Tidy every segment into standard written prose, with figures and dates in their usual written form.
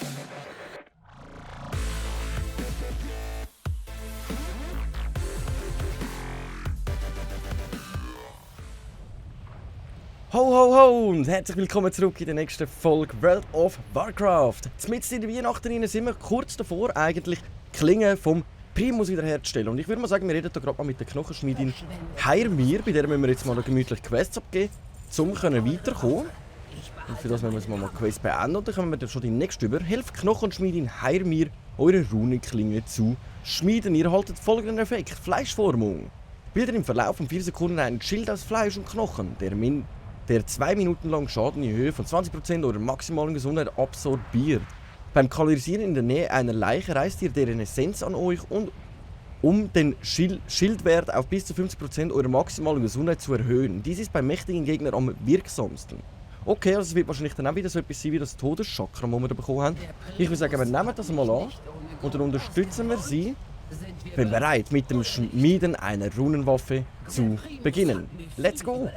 Ho ho ho und herzlich willkommen zurück in der nächsten Folge World of Warcraft. Mitten in der Weihnachten rein sind wir kurz davor, eigentlich die Klingen vom Primus wiederherzustellen. Und ich würde mal sagen, wir reden hier gerade mal mit der Knochenschmiedin Heirmir, bei der müssen wir jetzt mal gemütlich Quests abgeben, um weiterkommen. Und für das müssen wir jetzt mal Quest beenden und dann kommen wir dann schon die nächste über. Helft Knochenschmiedin Heirmir, eure Runenklinge zu schmieden. Ihr erhaltet folgenden Effekt: Fleischformung. Bildet im Verlauf von 4 Sekunden ein Schild aus Fleisch und Knochen, der 2 Minuten lang Schaden in Höhe von 20% eurer maximalen Gesundheit absorbiert. Beim Kalorisieren in der Nähe einer Leiche reißt ihr deren Essenz an euch, und um den Schildwert auf bis zu 50% eurer maximalen Gesundheit zu erhöhen. Dies ist bei mächtigen Gegnern am wirksamsten. Okay, also es wird wahrscheinlich dann auch wieder so etwas sein wie das Todeschakram, das wir da bekommen haben. Ich würde sagen, wir nehmen das mal an und dann unterstützen wir sie. Bin bereit, mit dem Schmieden einer Runenwaffe zu beginnen. Let's go!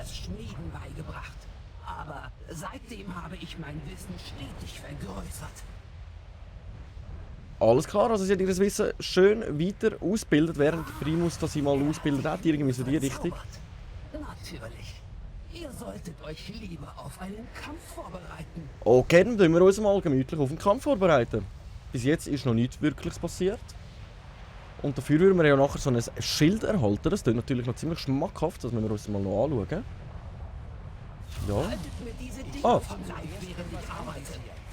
Aber seitdem habe ich mein Wissen stetig vergrößert. Alles klar, also sie hat ihr Wissen schön weiter ausgebildet, während Primus das sie mal ausgebildet hat, irgendwie so die Richtung. Natürlich. Ihr solltet euch lieber auf einen Kampf vorbereiten. Okay, dann tun wir uns mal gemütlich auf den Kampf vorbereiten. Bis jetzt ist noch nichts Wirkliches passiert. Und dafür würden wir ja nachher so ein Schild erhalten. Das klingt natürlich noch ziemlich schmackhaft, das müssen wir uns mal noch anschauen. Ja.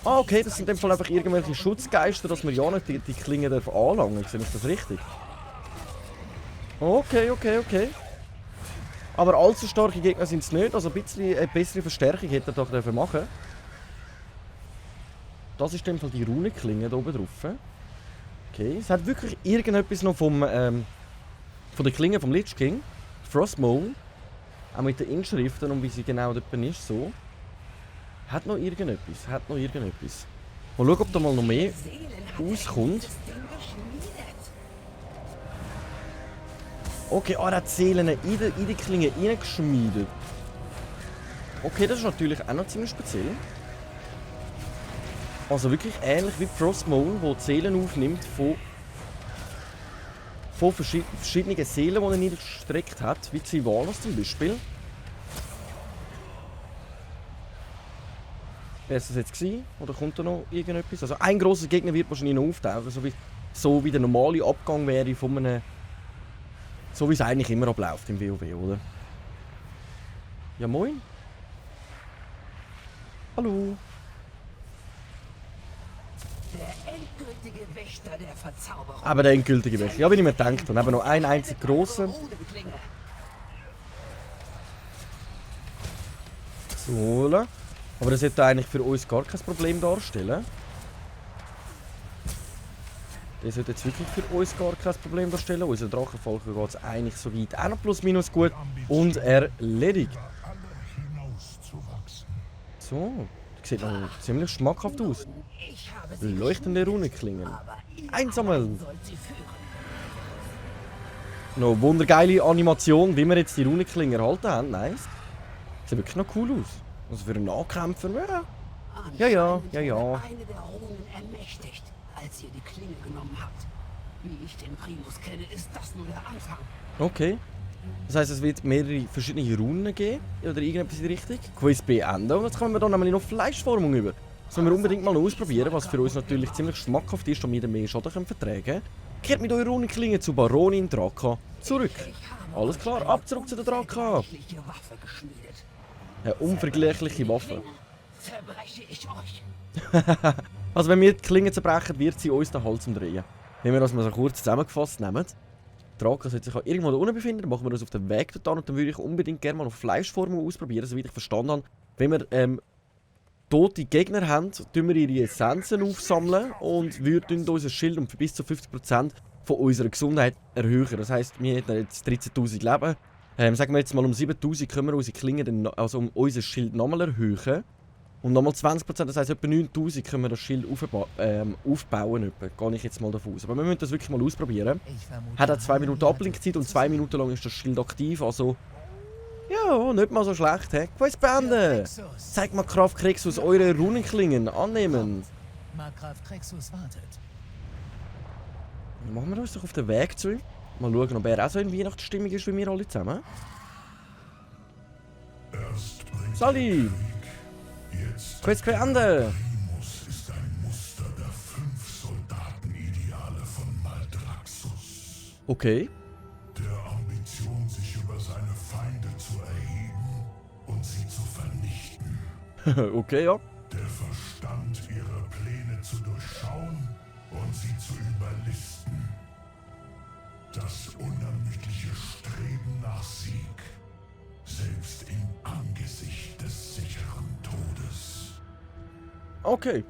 Ah, okay, das sind in dem Fall einfach irgendwelche Schutzgeister, dass wir ja nicht die Klinge anlangen dürfen. Sehe ich das richtig? Okay. Aber allzu starke Gegner sind es nicht, also ein bisschen eine bessere Verstärkung hätte er doch machen dürfen. Das ist in dem Fall die Runenklinge da oben drauf. Okay, es hat wirklich irgendetwas noch von der Klinge vom Lich King. Frostmourne. Auch mit den Inschriften und wie sie genau dort ist, so. Hat noch irgendetwas. Mal schauen, ob da mal noch mehr rauskommt. Okay, er hat Seelen in die Klinge reingeschmiedet. Okay, das ist natürlich auch noch ziemlich speziell. Also wirklich ähnlich wie Frostmourne, der die Seelen aufnimmt von verschiedenen Seelen, die er niedergestreckt hat, wie Sylvanas zum Beispiel. Wer ist das jetzt gewesen? Oder kommt da noch irgendetwas? Also ein grosser Gegner wird wahrscheinlich noch auftauchen, so wie der normale Abgang wäre von einem... So wie es eigentlich immer abläuft im WoW, oder? Ja, moin. Hallo. Der endgültige Wächter der Verzauberung. Aber der endgültige Wächter. Ja, wie ich mir gedacht habe. Eben noch einen einzigen grossen. So holen. Aber das sollte eigentlich für uns gar kein Problem darstellen. Das sollte jetzt wirklich für uns gar kein Problem darstellen. Unser Drachenvolker geht es eigentlich so weit auch noch plus minus gut und erledigt. So, das sieht noch ziemlich schmackhaft aus. Leuchtende Runenklingen. Einsammeln! Noch wundergeile Animation, wie wir jetzt die Runenklingen erhalten haben. Nice. Sieht wirklich noch cool aus. Also für einen Nahkämpfer, ja. Ja. Eine der Runen ermächtigt, als ihr die Klinge genommen habt. Wie ich den Primus kenne, ist das nur der Anfang. Okay. Das heisst, es wird mehrere verschiedene Runen geben, oder irgendetwas in die Richtung. Quiz beenden. Und jetzt kommen wir dann nämlich noch Fleischformung über. Das müssen wir unbedingt mal ausprobieren, was für uns natürlich ziemlich schmackhaft ist und wir mehr Schaden vertragen können. Kehrt mit eurer Runenklinge zu Baronin Draka zurück. Alles klar, ab zurück zu der Draka. Eine unvergleichliche Waffe. Zerbreche ich euch. Also wenn wir die Klinge zerbrechen, wird sie uns den Hals umdrehen. Wenn wir das mal so kurz zusammengefasst nehmen. Die Draka sollte sich auch irgendwo da unten befinden, dann machen wir uns auf den Weg dorthin und dann würde ich unbedingt gerne mal noch Fleischformen ausprobieren, soweit ich verstanden habe. Wenn wir tote Gegner haben, tun wir ihre Essenzen aufsammeln und würden unser Schild um bis zu 50% von unserer Gesundheit erhöhen. Das heisst, wir hätten jetzt 13'000 Leben. Sagen wir jetzt mal um 7'000 können wir unsere Klinge, also um unser Schild nochmal erhöhen. Und nochmal 20%, das heisst etwa 9'000 können wir das Schild aufbauen. Gehe ich jetzt mal davon aus. Aber wir müssen das wirklich mal ausprobieren. Hat auch 2 Minuten Abblinkzeit und 2 Minuten lang ist das Schild aktiv. Also, ja, nicht mal so schlecht. Quest beenden! Zeigt mal Kraft Kriegs aus euren Runenklingen. Annehmen. Markgraf Krexus wartet. Dann machen wir uns doch auf den Weg zu ihm. Mal schauen, ob er auch so in Weihnachtsstimmung ist wie wir alle zusammen. Sally! Quest Creande! Primus ist ein Muster der 5 Soldatenideale von Maldraxxus. Okay. Der Ambition, sich über seine Feinde zu erheben und sie zu vernichten. Okay, ja. Der Verstand, ihre Pläne zu durchschauen und sie zu überlisten. Das unermüdliche Streben nach Sieg, selbst im Angesicht des sicheren Todes. Okay.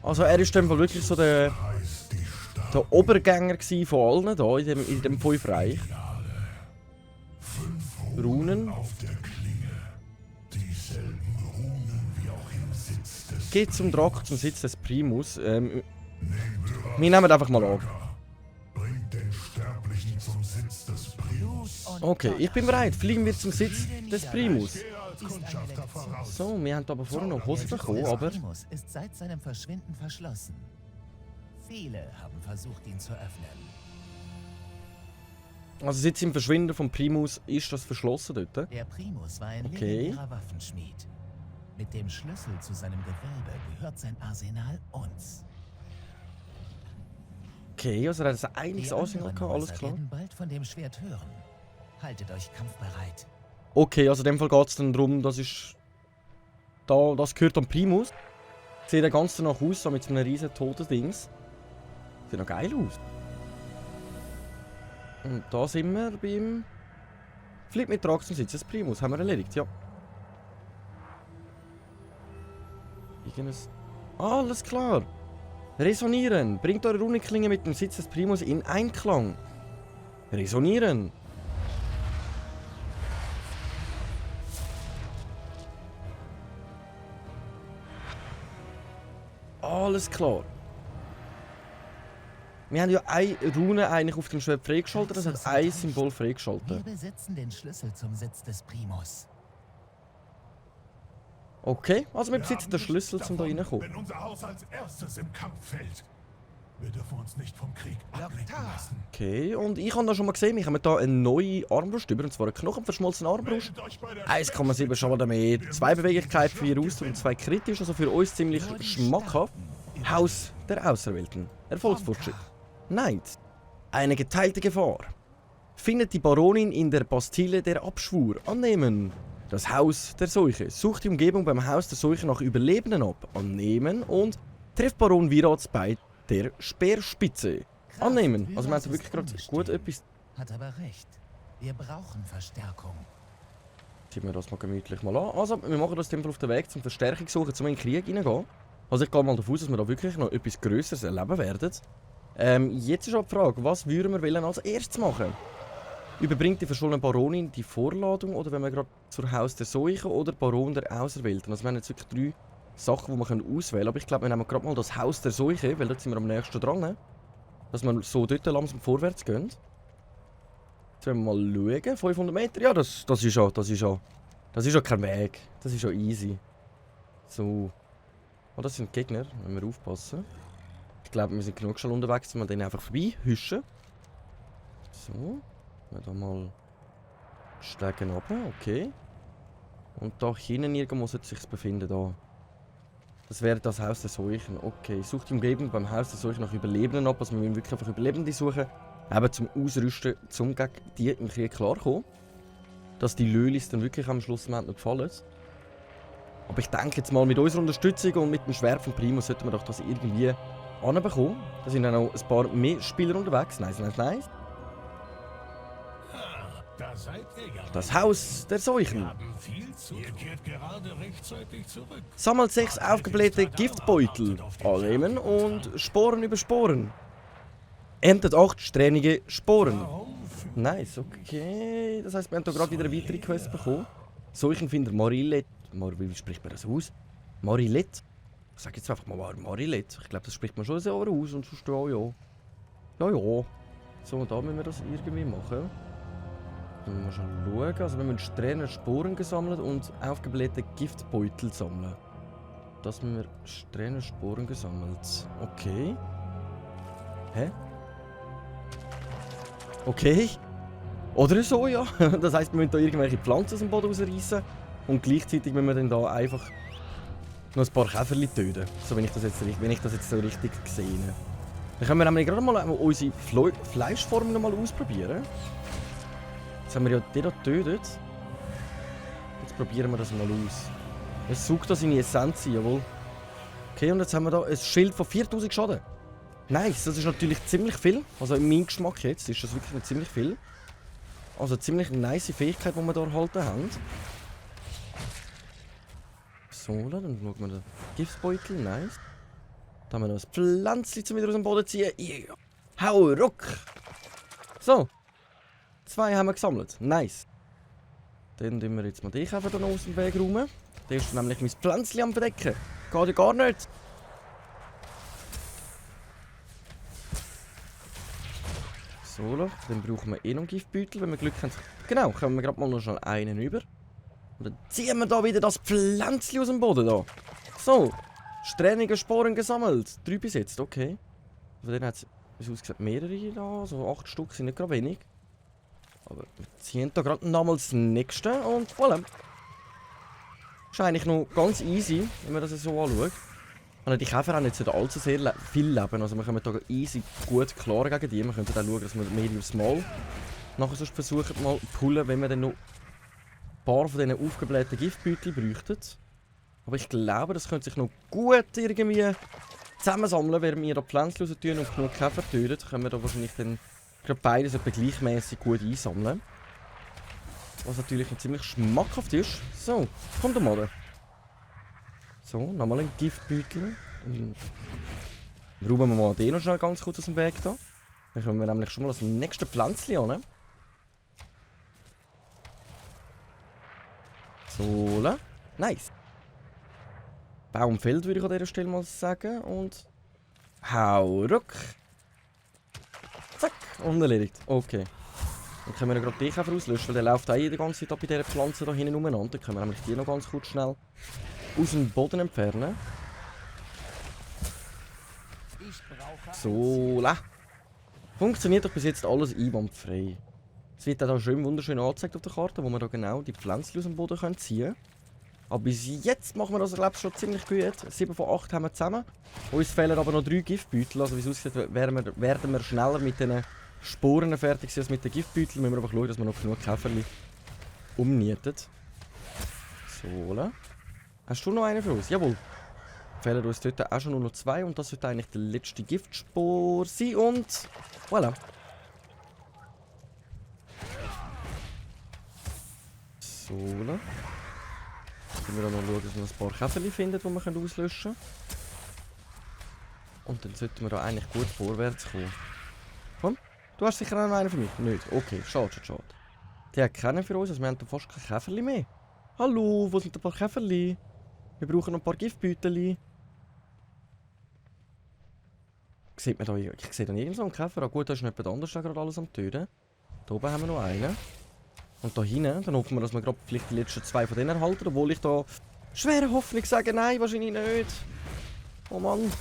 Also er ist dann wirklich so der Heißt die Stadt der Obergänger gsi von allen da in dem Fünfreich. 5 Runen. auf der Klinge. Dieselben Runen wie auch im Sitz des Geht zum Drachen, zum Sitz des Primus. Wir nehmen einfach mal an. Bringt den Sterblichen zum Sitz des Primus. Okay, ich bin bereit. Fliegen wir zum Sitz des Primus. Als Kundschafter voraus. So, wir haben aber vorher noch Hosen bekommen, Der aber... Primus ist seit seinem Verschwinden verschlossen. Viele haben versucht, ihn zu öffnen. Also seit dem Verschwinden vom Primus ist das verschlossen dort. Der Primus war ein Okay. legendärer Waffenschmied. Mit dem Schlüssel zu seinem Gewölbe gehört sein Arsenal uns. Okay, also er hat ein einiges Die Arsenal anderen gehabt, alles Häuser klar. werden bald von dem Schwert hören. Haltet euch kampfbereit. Okay, also in dem Fall geht es dann darum, das ist... Das gehört am Primus. Sieht ja ganz danach aus, so mit so einem riesen Todesdings. Sieht noch geil aus. Und da sind wir beim... Fliegt mit Drachen zum Sitz des Primus. Haben wir erledigt, ja. Irgendes... Alles klar. Resonieren. Bringt eure Runenklinge mit dem Sitz des Primus in Einklang. Resonieren. Alles klar. Wir haben ja eine Rune eigentlich auf dem Schwert freigeschaltet, das hat ein Symbol Wir freigeschaltet. besitzen den Schlüssel zum Sitz des Primus. Okay, also wir Wir besitzen haben den Schlüssel, nichts um da davon, reinzukommen. Wenn unser Haus als erstes im Kampf fällt. Wir dürfen uns nicht vom Krieg ablenken lassen. Okay, und ich habe da schon mal gesehen, wir haben hier eine neue Armbrust über, und zwar eine knochenverschmolzene Armbrust. Meldet euch bei der 1,7 Schaden mehr, 2 Beweglichkeit, 4 Ausdauer und 2 kritisch, also für uns ziemlich schmackhaft. Haus der Auserwählten. Erfolgsfortschritt. Neid. Eine geteilte Gefahr. Findet die Baronin in der Bastille der Abschwur. Annehmen. Das Haus der Seuche. Sucht die Umgebung beim Haus der Seuche nach Überlebenden ab. Annehmen. Und trifft Baron Virats bei der Speerspitze. Annehmen. Also wir haben wirklich gerade gut etwas. Hat aber recht. Wir brauchen Verstärkung. Schauen wir das mal gemütlich mal an. Also wir machen das in dem Fall auf den Weg zum Verstärkung suchen, zum in den Krieg hineingehen. Also ich gehe mal davon aus, dass wir da wirklich noch etwas Größeres erleben werden. Jetzt ist aber die Frage, was würden wir wollen als erstes machen? Überbringt die verschollene Baronin die Vorladung oder wenn wir gerade zur Haus der Seuche oder Baron der Auserwählten? Also wir haben jetzt wirklich 3 Sachen, die wir auswählen können. Aber ich glaube, wir nehmen gerade mal das Haus der Seuche, weil dort sind wir am nächsten dran. Dass wir so dort langsam vorwärts gehen. Jetzt wollen wir mal schauen. 500 Meter, ja, das ist ja kein Weg. Das ist ja easy. So. Oh, das sind Gegner, müssen wir aufpassen. Ich glaube, wir sind genug schnell unterwegs, dass wir den einfach vorbei hüschen. So. Wir da mal steigen runter, okay. Und da hinten irgendwo sollte sich befinden, da. Das wäre das Haus der Seuchen. Okay, sucht die Umgebung beim Haus der Seuchen nach Überlebenden ab. Also wir müssen wirklich einfach Überlebende suchen. Eben zum Ausrüsten, zum gegen die im Krieg klarkommen. Dass die Lölis dann wirklich am Schluss noch gefallen. Aber ich denke jetzt mal, mit unserer Unterstützung und mit dem Schwert von Primus sollten wir doch das irgendwie anbekommen. Da sind dann auch ein paar mehr Spieler unterwegs. Nice, nice, nice. Da seid ihr ja. Das Haus der Seuchen. Haben viel zu tun. Ihr kehrt gerade rechtzeitig zurück. Sammelt 6 aufgeblähte Giftbeutel. Annehmen und Sporen über Sporen. Erntet 8 strähnige Sporen. Nice, okay. Das heisst, wir haben hier gerade wieder eine weitere Quest bekommen. Seuchenfinder Marillet. Wie spricht man das aus? Marillet? Ich sage jetzt einfach mal Marillet. Ich glaube, das spricht man schon so aus und sonst ja, ja. Ja, ja. So, da müssen wir das irgendwie machen. Dann müssen wir schon schauen. Also wir müssen Strähnen Sporen gesammelt und aufgeblähte Giftbeutel sammeln. dass wir Strähnensporen gesammelt. Okay. Hä? Okay. Oder so, ja. Das heisst, wir müssen da irgendwelche Pflanzen aus dem Boden rausreißen. Und gleichzeitig müssen wir dann da einfach noch ein paar Käferchen töten. So, wenn ich das jetzt so richtig gesehen habe. Dann können wir nämlich gerade mal unsere Fleischform noch mal ausprobieren. Jetzt haben wir ja den hier getötet. Jetzt probieren wir das mal aus. Es sucht da seine Essenz, jawohl. Okay, und jetzt haben wir da ein Schild von 4000 Schaden. Nice, das ist natürlich ziemlich viel. Also in meinem Geschmack jetzt ist das wirklich nicht ziemlich viel. Also eine ziemlich nice Fähigkeit, die wir hier erhalten haben. So, dann schauen wir den Giftbeutel, nice. Da haben wir noch ein Pflänzchen zum wieder aus dem Boden ziehen. Yeah. Hau ruck! So. 2 haben wir gesammelt. Nice. Dann tun wir jetzt mal den Käfer da noch aus dem Weg räumen. Der ist nämlich mein Pflänzchen am Verdecken. Geht ja gar nicht. So, dann brauchen wir eh noch einen Giftbeutel, wenn wir Glück haben. Genau, kommen wir gerade mal noch schnell einen über. Und dann ziehen wir da wieder das Pflänzchen aus dem Boden da. So. Strähnige Sporen gesammelt. 3 bis jetzt, okay. Von denen hat es, wie ausgesehen, mehrere da. So 8 Stück sind nicht gerade wenig. Aber wir ziehen da gerade nochmals das nächste und voilà. Ist eigentlich noch ganz easy, wenn man das so anschaut. Und die Käfer haben jetzt nicht allzu sehr viel Leben. Also wir können da easy gut klar gegen die. Wir können dann schauen, dass wir mehr aufs Mal nachher sonst versuchen mal pullen, wenn wir dann noch ein paar von diesen aufgeblähten Giftbeuteln bräuchten. Aber ich glaube, das könnte sich noch gut irgendwie zusammensammeln, während wir da Pflänzchen raus tun und genug Käfer töten. Können wir da wahrscheinlich dann gerade beides etwa gleichmäßig gut einsammeln. Was natürlich noch ziemlich schmackhaft ist. So, kommt doch mal. So, nochmal ein Giftbeutel. Dann räumen wir mal den noch schnell ganz kurz aus dem Weg da. Dann kommen wir nämlich schon mal das nächste Pflänzchen an. So, nice. Baumfeld würde ich an dieser Stelle mal sagen. Und hau ruck. Zack, und erledigt. Okay. Dann können wir gerade den Käfer auslöschen, weil der läuft auch die ganze Zeit bei dieser Pflanze da hinten umeinander. Dann können wir nämlich die noch ganz kurz schnell aus dem Boden entfernen. So, funktioniert doch bis jetzt alles einwandfrei. Es wird auch schön wunderschön angezeigt auf der Karte, wo wir da genau die Pflänzchen aus dem Boden ziehen können. Aber bis jetzt machen wir das, glaube ich, schon ziemlich gut. 7 von 8 haben wir zusammen. Uns fehlen aber noch 3 Giftbeutel. Also wie es aussieht, werden wir schneller mit den Sporen fertig sein als mit den Giftbeuteln. Müssen wir einfach schauen, dass wir noch genug Käferchen umnieten. So, hast du noch einen für uns? Jawohl. Fehlen uns dort auch schon nur noch 2 und das wird eigentlich der letzte Giftspor sein und voilà. So, dann wir dann noch schauen, dass wir ein paar Käferchen finden, die wir auslöschen können. Und dann sollten wir da eigentlich gut vorwärts kommen. Komm, du hast sicher noch einen für mich? Nicht? Okay, schade. Die hat keinen für uns, also wir haben da fast keine Käferchen mehr. Hallo, wo sind ein paar Käferchen? Wir brauchen noch ein paar Giftbeutel. Sieht man da, ich sehe da nirgends einen Käfer. Ah, gut, da ist noch jemand anderes gerade alles am Töten. Da oben haben wir noch einen. Und da hinten, dann hoffen wir, dass wir gerade vielleicht die letzten 2 von denen erhalten. Obwohl ich da schwere Hoffnung sage, nein, wahrscheinlich nicht. Oh Mann.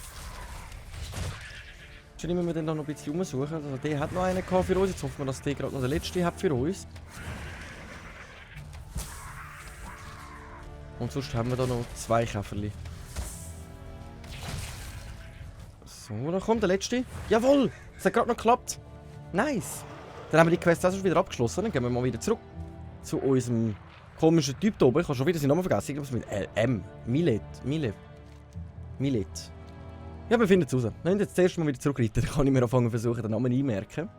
Wahrscheinlich müssen wir dann noch ein bisschen umsuchen. Also der hat noch einen für uns. Jetzt hoffen wir, dass der gerade noch den letzten hat für uns. Und sonst haben wir da noch 2 Käferchen. So, dann kommt der letzte. Jawohl! Es hat gerade noch geklappt. Nice! Dann haben wir die Quest also wieder abgeschlossen. Dann gehen wir mal wieder zurück zu unserem komischen Typ da oben. Ich habe schon wieder seinen Namen vergessen. Ich glaube, es mit M. Millet. Ja, wir finden es raus. Dann jetzt zuerst mal wieder zurückreiten. Dann kann ich mir anfangen versuchen, den Namen einmerken.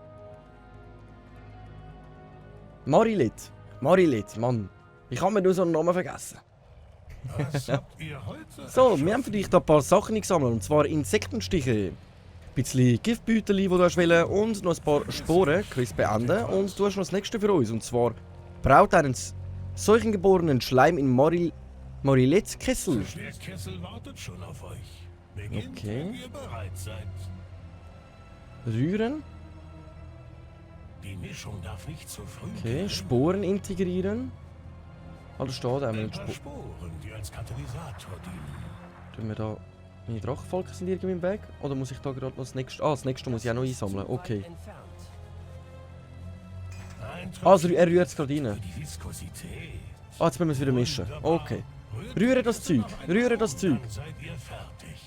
Marilet, Mann. Ich kann mir nur so einen Namen vergessen. Was habt ihr heute? So, wir haben für dich da ein paar Sachen gesammelt. Und zwar Insektenstiche. Ein bisschen Giftbeutel, die du willst, und noch ein paar Sporen, Quiz beenden. Und du hast noch das nächste für uns. Und zwar braut einen seuchengeborenen Schleim in Marilets Kessel. Der Kessel wartet schon auf euch. Beginnt, Okay. wenn ihr bereit seid. Rühren. Die Mischung darf nicht zu früh Okay, gehen. Sporen integrieren. Alles steht auch Ein mit paar Sporen, die als Katalysator dienen. Tun wir da... Meine Drachenfalken sind irgendwie im Weg? Oder muss ich da gerade noch das nächste... Ah, das nächste muss ich auch noch einsammeln. Okay. Also er rührt es gerade rein. Die Viskosität. Ah, jetzt müssen wir es wieder mischen. Okay. Rühre das Zeug. Rühre das Zeug. Dann seid ihr fertig.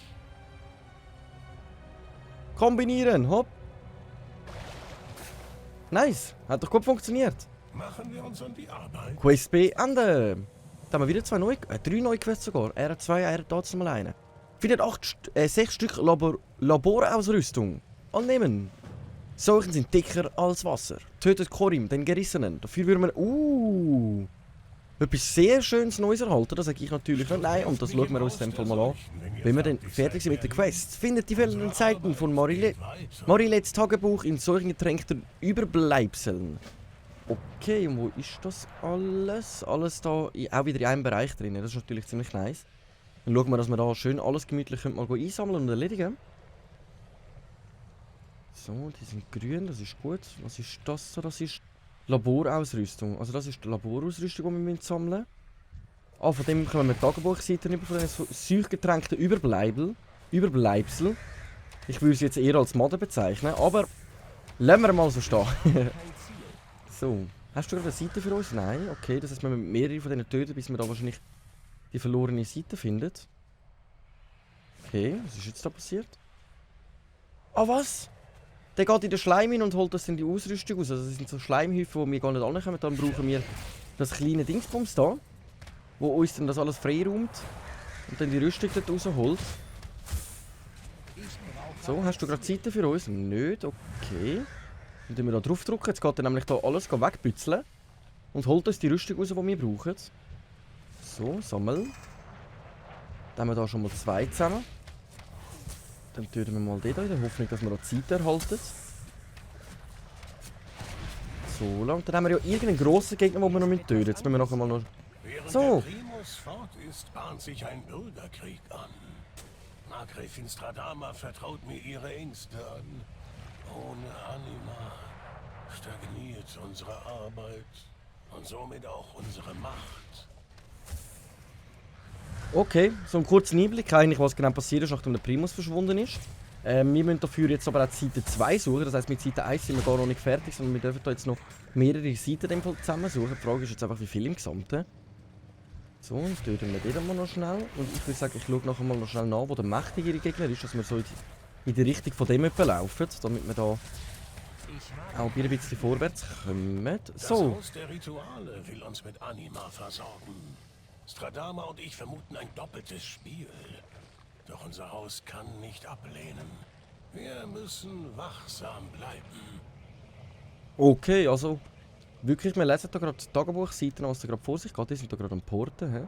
Kombinieren. Hopp. Nice. Hat doch gut funktioniert. Machen wir uns an die Arbeit. Quest beenden. Da haben wir wieder 3 neue Quests sogar. Er hat 2, er hat trotzdem mal eine. Findet 6 Stück Laborausrüstung. Annehmen. Solchen sind dicker als Wasser. Tötet Korim, den Gerissenen. Dafür würden wir... etwas sehr Schönes Neues erhalten. Das sage ich natürlich nicht. Nein, und das schauen wir uns in dem Fall mal an. Wenn wir dann fertig sind mit der Quest. Findet die fehlenden Zeiten von Marilets Tagebuch in solchen getränkten Überbleibseln. Okay, und wo ist das alles? Alles da auch wieder in einem Bereich drin. Das ist natürlich ziemlich nice. Dann schauen wir, dass wir da schön alles gemütlich mal einsammeln und erledigen. So, die sind grün, das ist gut. Was ist das so? Das ist Laborausrüstung. Also das ist die Laborausrüstung, die wir sammeln müssen. Ah, von dem können wir Tagebuchseiten über, von diesen säugetränkten Überbleibsel. Ich würde sie jetzt eher als Maden bezeichnen, aber lassen wir mal so stehen. So, hast du gerade eine Seite für uns? Nein, okay, das heißt, wir müssen mehrere von denen töten, bis wir da wahrscheinlich die verlorene Seite finden. Okay, was ist jetzt da passiert? Ah, was? Der geht in den Schleim hin und holt das in die Ausrüstung aus. Also das sind so Schleimhäufen, die wir gar nicht ankommen. Dann brauchen wir das kleine Dingsbums da, wo uns dann das alles freiräumt und dann die Rüstung dort rausholt. So, hast du gerade Seite für uns? Nicht, okay. Dann drücken wir da drauf drücken. Jetzt geht er nämlich da alles wegbützeln und holt uns die Rüstung raus, die wir brauchen. So, sammeln. Dann haben wir da schon mal 2 zusammen. Dann töten wir mal den da in der Hoffnung, dass wir da Zeit erhalten. So lang. Dann haben wir ja irgendeinen grossen Gegner, den wir noch töten müssen. Jetzt müssen wir noch einmal noch... So. Der Primus fort ist, bahnt sich ein Bürgerkrieg an. Margräfin Stradama vertraut mir ihre Ängste an. Ohne Anima stagniert unsere Arbeit und somit auch unsere Macht. Okay, so einen kurzen Einblick eigentlich, was genau passiert ist, nachdem der Primus verschwunden ist. Wir müssen dafür jetzt aber auch die Seite 2 suchen, das heisst mit Seite 1 sind wir gar noch nicht fertig, sondern wir dürfen da jetzt noch mehrere Seiten in dem Fall zusammensuchen. Die Frage ist jetzt einfach, wie viel im Gesamten. So, dann töten wir den mal noch schnell. Und ich würde sagen, ich schaue nachher mal noch schnell nach, wo der mächtigere Gegner ist, dass wir so in die Richtung von dem laufen, damit wir da auch ein bisschen vorwärts kommen. So. Das Haus der Rituale will uns mit Anima versorgen. Stradama und ich vermuten ein doppeltes Spiel. Doch unser Haus kann nicht ablehnen. Wir müssen wachsam bleiben. Okay, also wirklich, wir lesen da gerade die Tagebuchseiten, was da gerade vor sich geht. Die sind da gerade am Porten. He?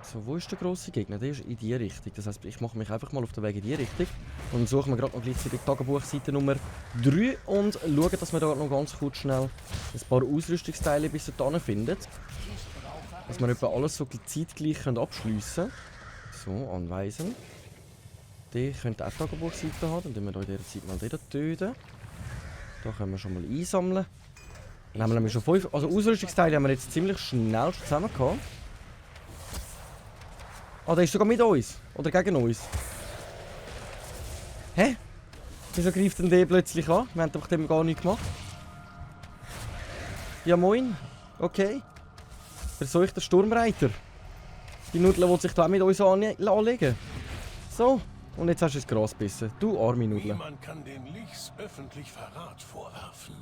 So, wo ist der grosse Gegner? Der ist in die Richtung. Das heisst, ich mache mich einfach mal auf den Weg in die Richtung. Und dann suchen wir gerade noch gleichzeitig Tagebuchseite Nummer 3 und schauen, dass wir da noch ganz kurz schnell ein paar Ausrüstungsteile bis dahin finden. Dass wir etwa alles so zeitgleich abschliessen können. So, anweisen. Die könnte auch Tagebuchseite haben. Dann tun wir da in dieser Zeit mal den töten. Da können wir schon mal einsammeln. Dann haben wir nämlich schon 5. Also Ausrüstungsteile haben wir jetzt ziemlich schnell schon zusammen gehabt. Ah, der ist sogar mit uns. Oder gegen uns. Hä? Wieso greift denn der plötzlich an? Wir haben doch dem gar nichts gemacht. Ja moin. Okay. Versucht der Sturmreiter. Die Nudel will sich da auch mit uns anlegen. So. Und jetzt hast du das Gras gebissen. Du arme Nudel. Niemand kann den Lichs öffentlich Verrat vorwerfen.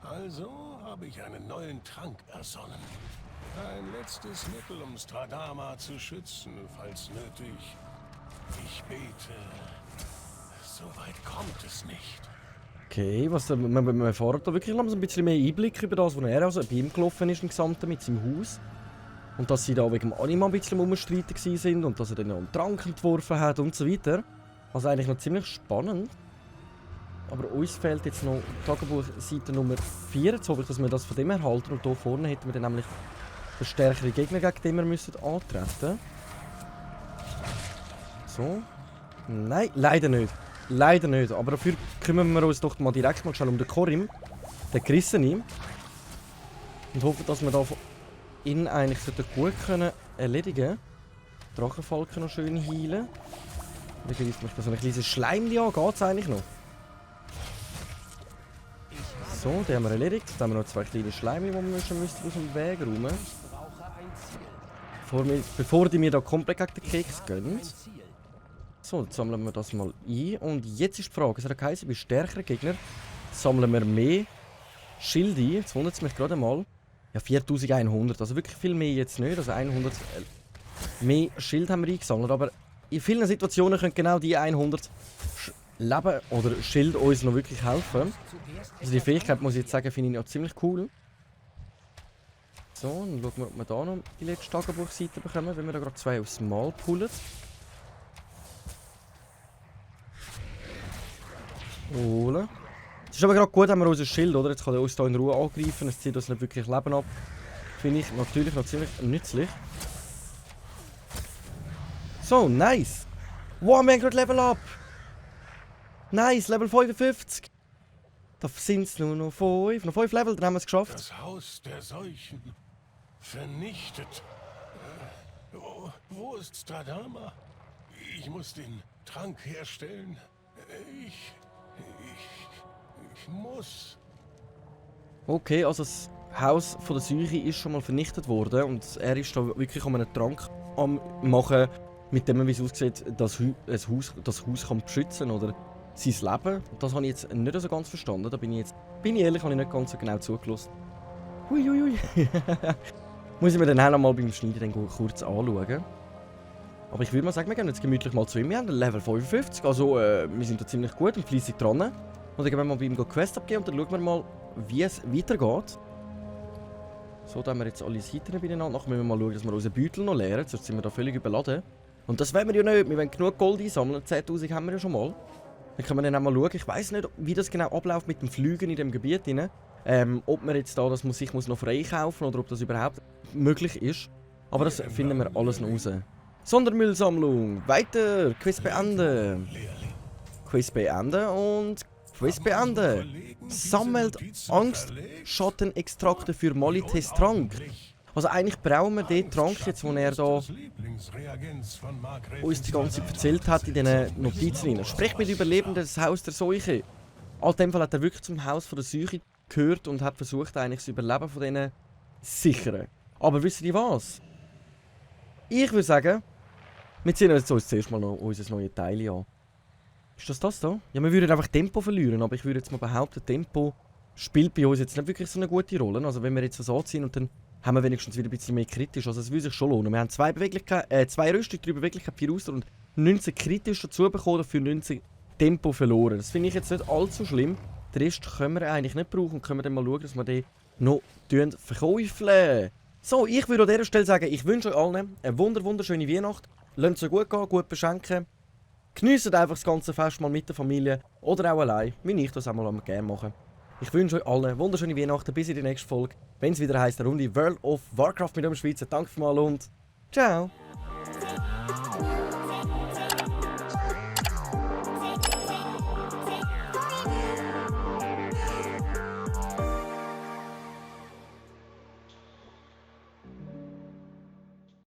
Also habe ich einen neuen Trank ersonnen. Ein letztes Mittel, um Stradama zu schützen, falls nötig. Ich bete. So weit kommt es nicht. Okay, was wir erfahren da wirklich ein bisschen mehr Einblick über das, was er also bei ihm gelaufen ist im Gesamten mit seinem Haus. Und dass sie da wegen dem Anima ein bisschen umstritten waren und dass er dann noch einen Trank entworfen hat und so weiter. Also eigentlich noch ziemlich spannend. Aber uns fehlt jetzt noch Tagebuchseite Nummer 4. Jetzt hoffe ich, dass wir das von dem erhalten. Und hier vorne hätten wir dann nämlich den stärkeren Gegner, gegen den wir müssen antreten. So. Nein, leider nicht. Leider nicht. Aber dafür kümmern wir uns doch mal direkt mal schnell um den Korim. Den Gerissenen. Und hoffen, dass wir da ihn eigentlich gut können erledigen. Drachenfalken noch schön heilen. Dann greift mich da so ein kleines Schleimli an. Geht's eigentlich noch? So, den haben wir erledigt. Dann haben wir noch 2 kleine Schleimli, die wir müssen aus dem Weg räumen. Bevor die mir da komplett gegen den Keks gehen. So, jetzt sammeln wir das mal ein. Und jetzt ist die Frage, es hat geheißen, bei stärkeren Gegnern sammeln wir mehr Schilde ein. Jetzt wundert es mich gerade mal. Ja, 4100, also wirklich viel mehr jetzt nicht. Also 100 mehr Schild haben wir eingesammelt. Aber in vielen Situationen können genau die 100 Leben oder Schild uns noch wirklich helfen. Also die Fähigkeit, muss ich jetzt sagen, finde ich auch ziemlich cool. So, dann schauen wir, ob wir da noch die letzte Tagebuchseite bekommen, wenn wir da gerade 2 aufs Mal pullen. Holen. Es ist aber gerade gut, haben wir unser Schild, oder? Jetzt kann er uns hier in Ruhe angreifen, es zieht uns nicht wirklich Leben ab. Finde ich natürlich noch ziemlich nützlich. So, nice! Wow, wir haben gerade Level Up! Nice, Level 55! Da sind es nur noch 5. Noch 5 Level, dann haben wir es geschafft. Das Haus der Seuchen. Vernichtet. Wo ist Stradama? Ich muss den Trank herstellen. Ich muss. Okay, also das Haus von der Seuche ist schon mal vernichtet worden und er ist da wirklich um einen Trank am machen, mit dem man, wie es aussieht, das Haus kann beschützen oder sein Leben. Das habe ich jetzt nicht so ganz verstanden. Da bin ich ehrlich, habe ich nicht ganz so genau zugelassen. Huiuiui. Muss ich mir dann auch noch mal beim Schneiden dann kurz anschauen. Aber ich würde mal sagen, wir gehen jetzt gemütlich mal zu ihm. Wir haben Level 55, also wir sind da ziemlich gut und fleissig dran. Und dann gehen wir mal bei ihm Quest abgeben und dann schauen wir mal, wie es weitergeht. So, da haben wir jetzt alle Seiten beieinander. Nachher müssen wir mal schauen, dass wir unseren Beutel noch leeren, sonst sind wir da völlig überladen. Und das wollen wir ja nicht. Wir wollen genug Gold einsammeln. 10'000 haben wir ja schon mal. Dann können wir dann auch mal schauen. Ich weiss nicht, wie das genau abläuft mit dem Flügen in dem Gebiet. Ob man jetzt da sich noch freikaufen oder ob das überhaupt möglich ist. Aber das finden wir alles noch raus. Sondermüllsammlung. Weiter. Quiz beenden. Quiz beenden und Quiz beenden. Sammelt Angstschattenextrakte für Molites Trank. Also eigentlich brauchen wir den Trank jetzt, den er da uns die ganze Zeit erzählt hat in diesen Notizen. Sprecht mit Überlebenden des Haus der Seuche. In dem Fall hat er wirklich zum Haus von der Seuche gehört und hat versucht, eigentlich das Überleben von denen zu sichern. Aber wisst ihr was? Ich würde sagen, wir ziehen uns jetzt zuerst mal noch unser neues Teil an. Ist das da? Ja, wir würden einfach Tempo verlieren, aber ich würde jetzt mal behaupten, Tempo spielt bei uns jetzt nicht wirklich so eine gute Rolle. Also wenn wir jetzt das anziehen und dann haben wir wenigstens wieder ein bisschen mehr kritisch. Also es würde sich schon lohnen. Wir haben 2 Rüstung, 3 Beweglichkeit, 4 Ausdauer und 19 kritisch dazu bekommen, für 19 Tempo verloren. Das finde ich jetzt nicht allzu schlimm. Den Rest können wir eigentlich nicht brauchen und können wir dann mal schauen, dass wir den noch verkaufen. So, ich würde an dieser Stelle sagen, ich wünsche euch allen eine wunderschöne Weihnacht. Lasst es euch gut gehen, gut beschenken. Genießt einfach das ganze Fest mal mit der Familie oder auch allein, wie ich das auch mal gerne mache. Ich wünsche euch allen eine wunderschöne Weihnachten, bis in die nächste Folge, wenn es wieder heisst, eine Runde World of Warcraft mit dem Schweizer. Danke vielmals und ciao!